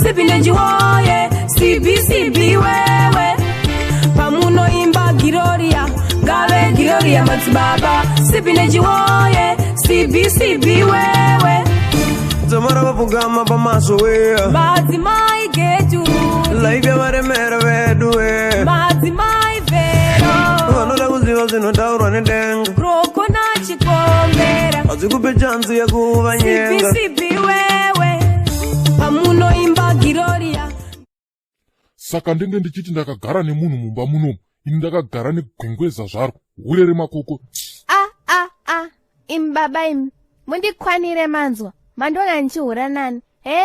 Sipineji woye, CBCB wewe. Pamunoimba Giroria, ngave Giroria madzibaba. Sipineji woye, CBCB wewe. Dzamara vapfugama pamaso we. Madzimai getu, Life yavaremera vedu we. Madzimai vero. Vanoda kuziva zvinotaurwa nedenga. Roko na chikombera. Hadzikupe chanzi yekuvanyenga. CBCB wewe. Pamunoimba Giroria. Saka ndenge ndichiti ndakagara nemunhu mumba munomu, ini ndakagara negwengweza zvaro, hure remakoko. A a a, imi baba imi, mundikwanire manzwa, mandiona ndichihura nani, he?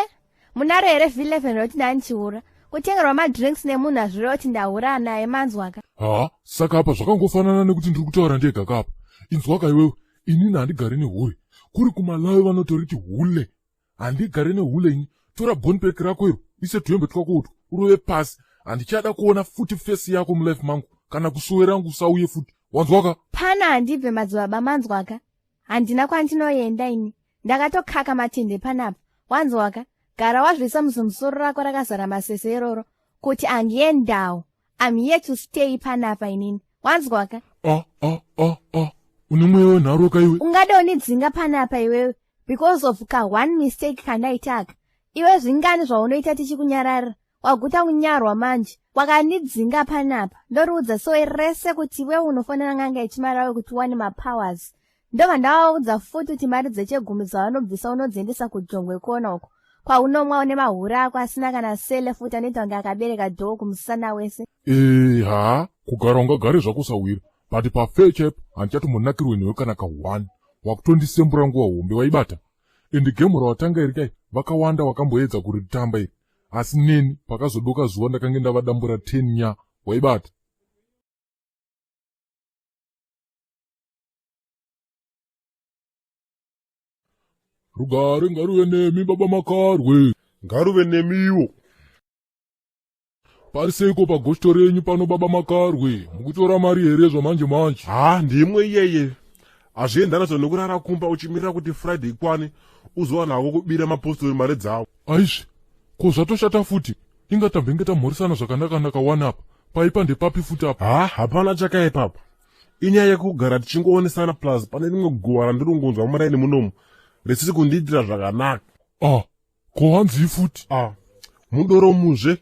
Munaro here V11 roti ndandichihura? Kutengerwa madrinks nemunhu hazvireva kuti ndahura naye manzwaka. Ha, saka apa zvakangofanana nekuti ndiri kutaura ndega kapa. Inzwaka iwewe, inini handigari nehure. Kuri kuMalawi vanotoriti hule. Handigare nehule ini. Tora bonpack rako iro, ise tuhembe twako utwo, urove pasi. Handichada kuona futi face yako mulife mangu. Kana kusuwe rangu usauye futi. Wanzwaka? Pano handibve madzibaba manzwaka. Handina kwandinoenda ini. Ndakatokaka matende panapa. Wanzwaka? Gara wazviisa muzimusoro rako rakazara masese iroro kuti handiendawo. I'm here to stay panapa inini. Wanzwaka? Ah, ah, ah, ah. Une mweya wenharo ka iwe? Ungade unidzinga panapa iwewe because of ka one mistake kandaita aka. Iwe zvingani zvaunoita tichikunyararira? Waguta kunyarwa manje. Wakandidzinga panapa. Ndoriudza sowe rese kuti iwewe unofonera n'anga yechimarawe kuti uwane mapowers. Ndobva ndavaudza futi kuti mari dzechegumi dzavanobvisa unodziendesa kujongwe kona uko kwaunomwa une mahure ako asina kana sele futi anoita kunge akabereka dhoo kumusana wese. Ee, haa, kugara ungagare zvako sahwira, but pafair chaipo handichatombonakirwe newe kana ka one. Wakutondisembura nguva hombe waibata. And game rawatanga iri kai vakawanda wakamboedza kuritamba iri. Asi neni pakazodoka zuva ndakange ndavadambura 10 nya waibata. Rugare ngaruve nemi baba Makarwe. Ngaruve nemiwo. Pari seiko pagosto renyu pano baba Makarwe? Mukutora mari here zvamanje manje? Ha, ndimwe iyeye. Hazviendana nokurara kumba uchimirira kuti Friday ikwane uzowana hako kubira mapostori mari dzavo. Aizve, ko zvatoshata futi? Inga tambenge tamhoresana zvakanaka-naka wani apa. Paipa ndepapi futi apa? Ha, hapana chakaipa apa. Inyaya yekugara tichingoonesana plus pane rimwe guva randirongonzwa muraini munomu risiri kundiitira zvakanaka. Ah, ko hanzii futi? Ah, mudoro muzve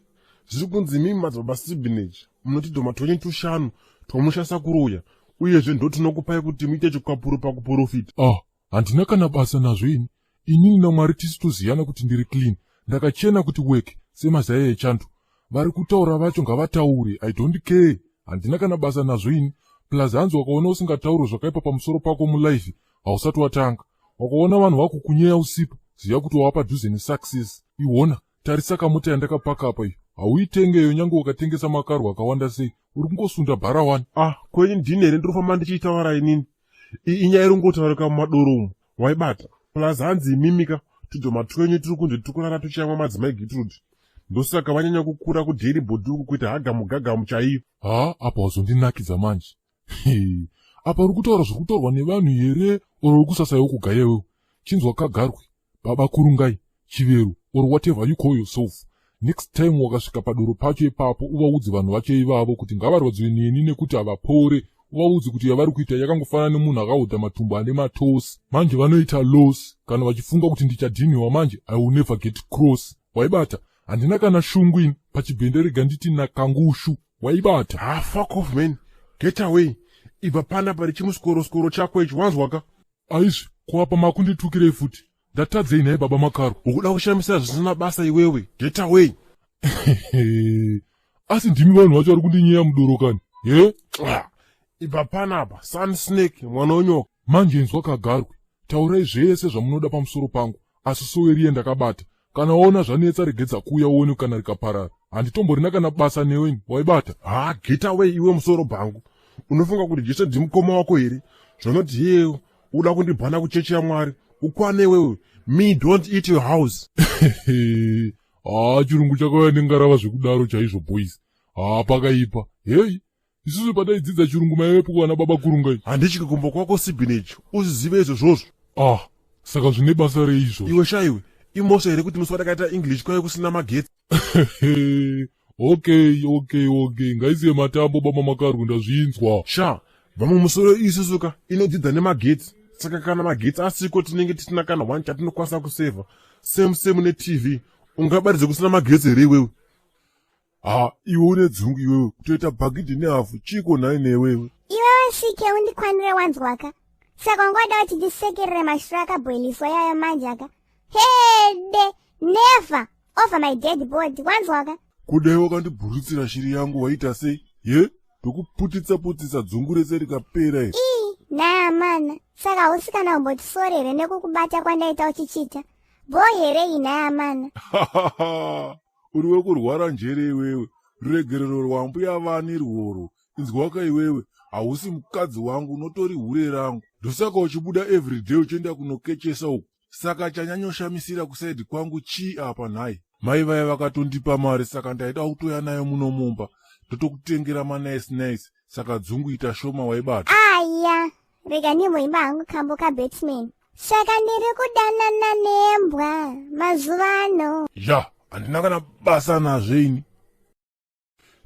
zviri kunzi imimi madzibaba Sibinage munotidhoma twenyu tushanu twamunoshandisa kuroya uyezve ndotinokupai kuti muite chikwapuro pakuporofita. Ah, handina kana basa nazvo ini. Inini naMwari tisu toziyana kuti ndiri clean. Ndakachena kuti weke semazai echando. Vari kutaura vacho ngavataure, I don't care. Handina kana basa nazvo ini. Plus hanzi wakaona usingataure zvakaipa pamusoro pako mulife, hausati watanga. Wakaona vanhu vakukunyeya usipo, ziva kuti wava padhuze nesuccess. Iwona, tarisa kamota yandakapaka apa iyo. Hauitengeyo nyange ukatengesa makarwe akawanda sei, uri kungosunda bhara wani. Ah, kwenyu ndini here ndinofamba ndichiitaura inini? Iyi inyaya iri kungotaurika mumadoro umu. Waibata. Plus hanzi imimika tudhoma twenyu tiri kunzi tiri kurara tuchiyamwa madzimai Gertrude. Ndosaka vanyanya kukura kudairy board uku kuita hagamu gagamu chaiyo. Ha, apa wazondinakidza manje. Apa uri kutaura zviri kutaurwa nevanhu here or uri kusasaiwo kugaya iwewe? Chinzwa kagarwe, baba Kurungai, Chiveru or whatever you call yourself. Next time wakasvika padoro pacho ipapo uvaudze vanhu vacho ivavo kuti ngavarwadziwe neni nekuti havapore. Uvaudze kuti yavari kuita yakangofanana nemunhu akahodha matumbu ane matosi. Manje vanoita loss kana vachifunga kuti ndichadhinhiwa manje I will never get cross. Waibata? Handina kana shungu ini pachibhende rega nditi nakangushu. Waibata? Ha, fuck off man. Get away. Ibva panapa rechimuskoroskoro chako ichi wanzwaka? Aizvi, ko apa makunditukirei futi? Ndatadzei nhai baba Makarwe? Ukuda kushamisira zvisina basa iwewe. Get away. Asi ndimi vanhu vacho vari kundinyeya mudoro kani? He? Ibva panapa, sun snake, mwana wenyoka. Manje inzwa kagarwe, taurai zvese zvamunoda pamusoro pangu, asi sowe riye ndakabata. Kana waona zvanetsa regedza kuuya uone kana rikaparara. Handitomborina kana basa newe ini, waibata? Ha, get away iwe musoro bhangu. Unofunga kuti Jesu ndimukoma wako here? Zvanoti iye uda kundibhana kuchechi yaMwari. Ukwane iwewe. Me don't eat your house. Ha, chirungu chakauya nengarava zvekudaro chaizvo boys. Ha, pakaipa. Hey, isusu pataidzidza chirungu maivepo kuwana baba Kurungai. Handityi kumba kwako Sibinage, uzvizive izvozvozvo. Ah, saka zvine basa rei izvozvo? Iwe shaiwe, Imhosva here kuti musi watakaita English kwaive kusina magetsi? Okay, okay, okay, ngaisiye matambo baba Makarwe, ndazvinzwa. Sha, vamwe musoro isusu ka inodzidza nemagetsi, saka kana magetsi asiko tinenge tisina kana one chatinokwanisa kusevha. Same same neTV, ungabaridze kusina magetsi here iwewe? Ha, iwe une dzungu iwewe, kutoita bhagidhi nehafu, chiiko nhai newewe? Iwewe sike undikwanire, wanzwaka? Saka ungoda kuti ndisekerere mashura akabhoiliswa yayo manje aka? Hede, never, over my dead body, wanzwaka? Kudai wakandibhurutsira shiri yangu waita sei? Ye, ndokuputitsa putitsa dzungu rese rikapera iri. Ii nhai amana, saka hausi kana kumbotisori here nekukubata kwandaita uchichita bho here iyi, nhai amana? Uri wekurwara njere iwewe. Ruregerero rwambuya vani rworwo? Inzwaka iwewe, hausi mukadzi wangu, unotori hure rangu. Ndosaka uchibuda everyday uchienda kunokechesa uku. Saka chanyanyoshamisira kusaidi kwangu chii apa nhai? Mai vaya vakatondipa mari, saka ndaida kutoya nayo muno mumba, ndotokutengera manice nice. Saka dzungu ita shoma, waibata? Aya, rega ndimboimba hangu kambo kaBatman. Saka ndiri kudanana nembwa mazuva ano. Ya, handina kana basa nazvo ini.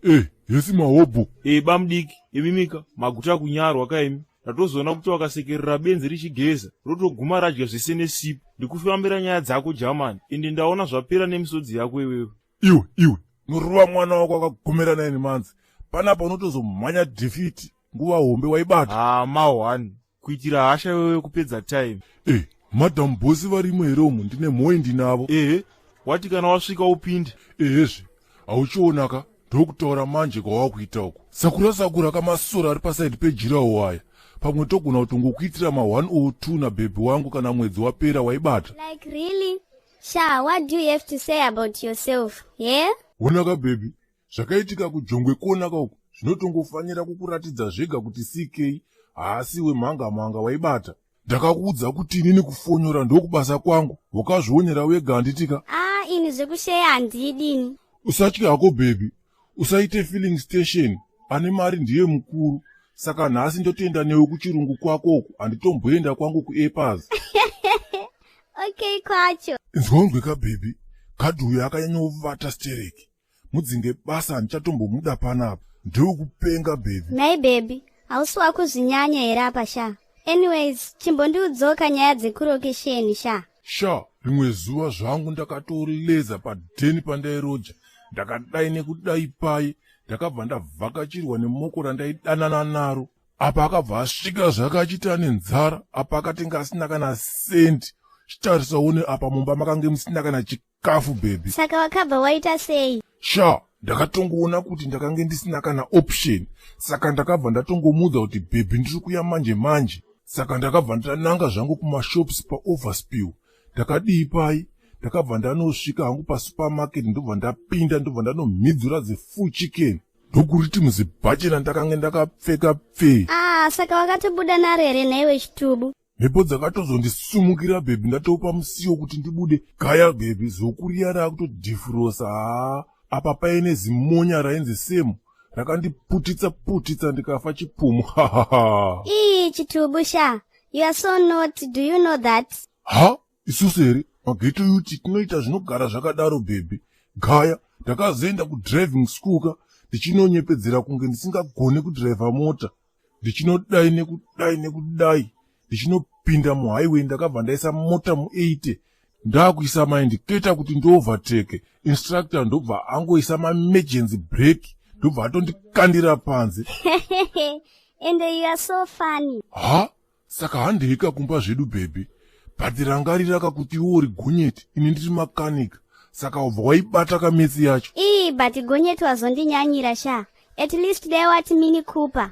E, yesi mahobho. E, bamudiki, imimika maguta kunyarwa kaimi. Ndatozoona kuti wakasekerera benzi richigeza, rotoguma radya zvese nesipo. Ndikufambira nyaya dzako jamani, ende ndaona zvapera nemisodzi yako iwewe. Iwe, iwe unorova mwana wako akagomera 9 months panapa, unotozomhanya defeat nguva hombe, waibata? Ha, ma1 kuitira hasha iwewe, kupedza time. E, Madam Boss varimo here umu? Ndine mhoi ndinavo. Ehe, wati kana wasvika upinde. Ehezve, hauchionaka ndokutaura manje kwawakuita uku. Sakura sakura kamasora ari pasaidi pejirawo aya, pamwe togona kutongokuitira ma102 nabhebhi wangu kana mwedzi wapera, waibata? Like really? Sha, what do you have to say about yourself? Yeah? Onaka bhebhi, zvakaitika kujongwe kuonaka uku zvinotongofanira kukuratidza zvega kuti CK haasi wemhanga mhanga, waibata? Ndakakuudza kuti inini kufonyora ndokubasa kwangu, wakazvionera wega, handitika? Ah, ini zvekusheya handidini. Usatya hako bhebhi, usaite filling station, ane mari ndiye mukuru. Saka nhasi ndotoenda newe kuchirungu kwako uku, handitomboenda kwangu kuepas. Okay, kwacho. Inzwa kabhebhi, kadhi uyo akanyanyovata stereki, mudzinge basa, handichatombomuda panapa, ndewekupenga bhebhi. Nhai baby, hausi wakuzvinyanya here apa sha? Anyways, chimbondiudzoka nyaya dzekurokesheni sha. Sha, rimwe zuva zvangu ndakatoreleza padheni pandairoja, ndakadai nekudai pai, ndakabva ndavhakachirwa nemoko randaidanana naro. Apa akabva asvika zvake achiti ane nzara, apa akatenga asina kana sendi. Chitarisaone, apa mumba makange musina kana chikafu bhebhi. Saka wakabva waita sei? Sha, ndakatongoona kuti ndakange ndisina kana option, saka ndakabva ndatongomuudza kuti bhebhi, ndiri kuya manje manje. Saka ndakabva ndananga zvangu kumashops paOverspill. Ndakadii pai, ndakabva ndanosvika hangu pasupermarket, ndobva ndapinda, ndobva ndanomhidzura zefull chicken, ndokuriti muzibhachena ndakange ndakapfeka pfei. Ah, saka wakatobuda naro here nhaiwe chitubu? Mhepo dzakatozondisumukira bhebhi, ndatopa musiwo kuti ndibude gaya bhebhi, zokuriya raakutodhifurosa. Haa, apa paine zimonya rainzi Semu, rakandiputitsa putitsa ndikafa chipfumu. Hahaha. Ii chitubu sha, you are so not, do you know that? Ha, isusu here maghetto youth tinoita zvinogara zvakadaro bhebhi. Gaya, ndakazoenda kudriving school ka, ndichinonyepedzera kunge ndisingagoni kudhiraivha mota, ndichinodai nekudai nekudai, ndichinopinda muhighway, ndakabva ndaisa mota mu80, ndaakuisa maindicator kuti ndiovertake. Instructor ndobva angoisa maemergency brake, ndobva atondikandira panze. And you are so funny. Ha, saka handeika kumba zvedu bhebhi, but rangariraka kuti iwe uri gonyeti, ini ndiri makanika, saka ubva waibata kametsi yacho. Ii, but gonyeti wazondinyanyira sha. At least dai wati Mini Cooper.